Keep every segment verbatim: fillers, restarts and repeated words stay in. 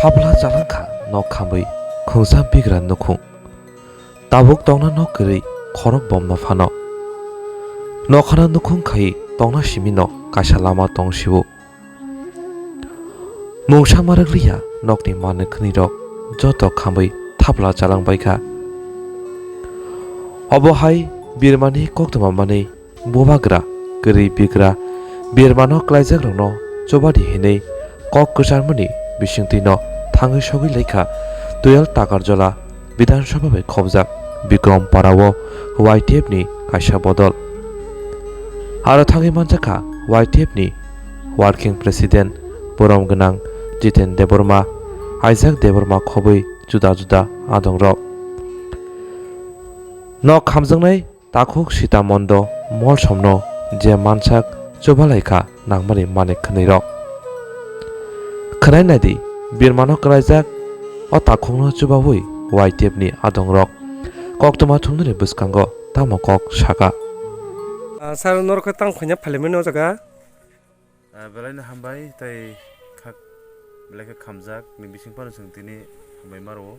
Abla chalangkha nok khamwi khungsa bigra nukhung. Tabuk tongna nok kwrwi khorok bomno phano. Nokhano nukhung khai tongna simi no kaisa lama tong siwo. Mungsa marak liya nokni manwi khwnwi rok joto khamwi thapla chalang baikha. Obo hai birmani koktwma manwi bubagra, kwrwi bigra, birmano kwlaijakrokno chubadi hinwi kok kwcharmani bisingtwino thangwi sogwi laikha Tuyal Takarjola Bidhan Sabha bai khobjak Bikram Para o Y T F ni kaisa bodol. Aro thangwi manjakha Y T F ni Working President borom gwnang Jiten Debbarma, Isaac Debbarma khobwi juda juda adongrok. Nok khamjaknai takhuk Sita Mondo Molsomno je mansak chubalaikha nangmani manik khwnwirok. Khwnai naidi, birmano kwlaijak o takhukno chubawi Y T F ni adongrok koktwma thumnani bwskango tamo kok saka. Ah, sir, norokhe tang khuina phalimani o jaga? Ah, belaino hambai tei khak belai khe khamjak ni bising phano chwng tini hambai maro.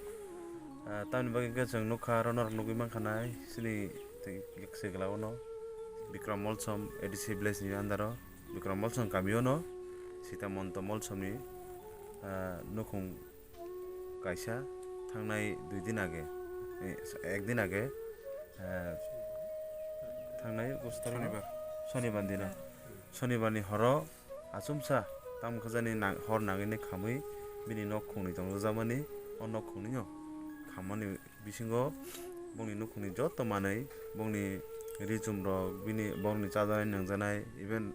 Ah, tamni bagwi khe chwng nukha aro norok nugwi mankha nai chini tei segla ono Bikram Molsom A D C village ni under o Bikram Molsom kami ono Sita Monto Molsom ni, ah, nukhung kaisa thangnai dui din age, eh, ek din age, eh, thangnai Sonibar. Sonibar dino. Sonibar ni horo achomsa tamo khajani nang-, hor nangwi khamwi bini nok khungni tongjakmani, o nok khungni o khammani bisingo bongni nukhungni joto manwi, bongni ri chum rok, bini borokni chajaknai nangjaknai, even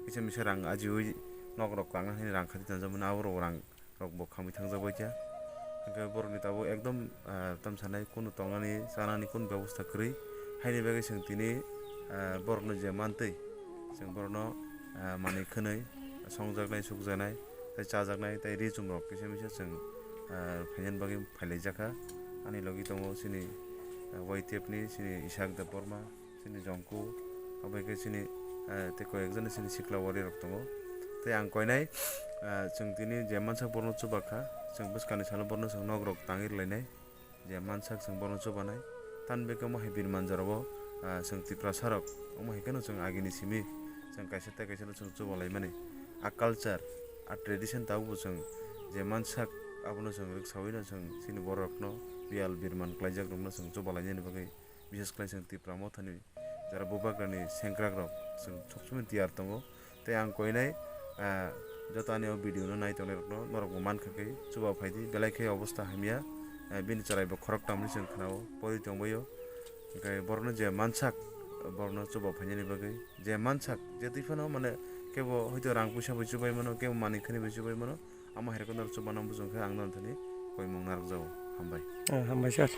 kisa misa rang ajiwi nok rok tangna hwnwi rang khati tanjakmani, abo rok rang rok bo khamwi thangjak bai kha. Hwnkhe borokni tabuk ekdom, ah, tamsanai kunu tongnani, chanani kunu bebosta kwrwi. Haini bagwi chwng tini, ah, borokno je mantwi, chwng borokno, ah, manwi khwnwi songjaknai, sukjaknai, tei chajaknai, tei ri chum rok kisa misa chwng, ah, phainani bagwi phailaijak kha. Ani logi tongo chini, ah, Y T F ni chini Isak Debbarma. Chini Jongku, abo hai khe chini, eh, tei koi ekjani chini sikla wari rok tongo. Tei ang koinai, eh, chwng tini je mansak borokno chuba kha, chwng bwskangni salo borokno chwng nok rok tangwi rwlainai, je mansak chwng borokno chubanai. Tamni bagwi omo hai birman jorao, ah, chwng Tiprasa rok, omo hai kheno chwng agini simi chwng kaisa tei kaisa no chwng chuba laimani. A culture, a tradition tabukbo chwng je mansak abono chwng rwksawi no chwng chini borok rokno biyal birman klaijak rokno chwng chuba lainani bagwi. Bishes khlai chwng Tipra Mothani jora bubagrani sengkrakrok chwng sob somoi tiyar tongo. Tei ang koinai, ah, joto ani o video no nai tongnai rokno norok bo mankha khe chuba phaidi, belai khe obosta hamya, ah, bini chwrai bo khoroktam hinwi chwng khnao, pori tongbaio. Hwnkhe borokno je mansak, borokno chuba phainani bagwi je mansak, je twi phano mane kebo hoito rang puisa bai chubai mano, kebo manwi khwnwi bai chubai mano. Amo hai rokno norok chuba nang bujong khe ang norok thani koimung narwkjago. Hambai. Ah, hambai sir.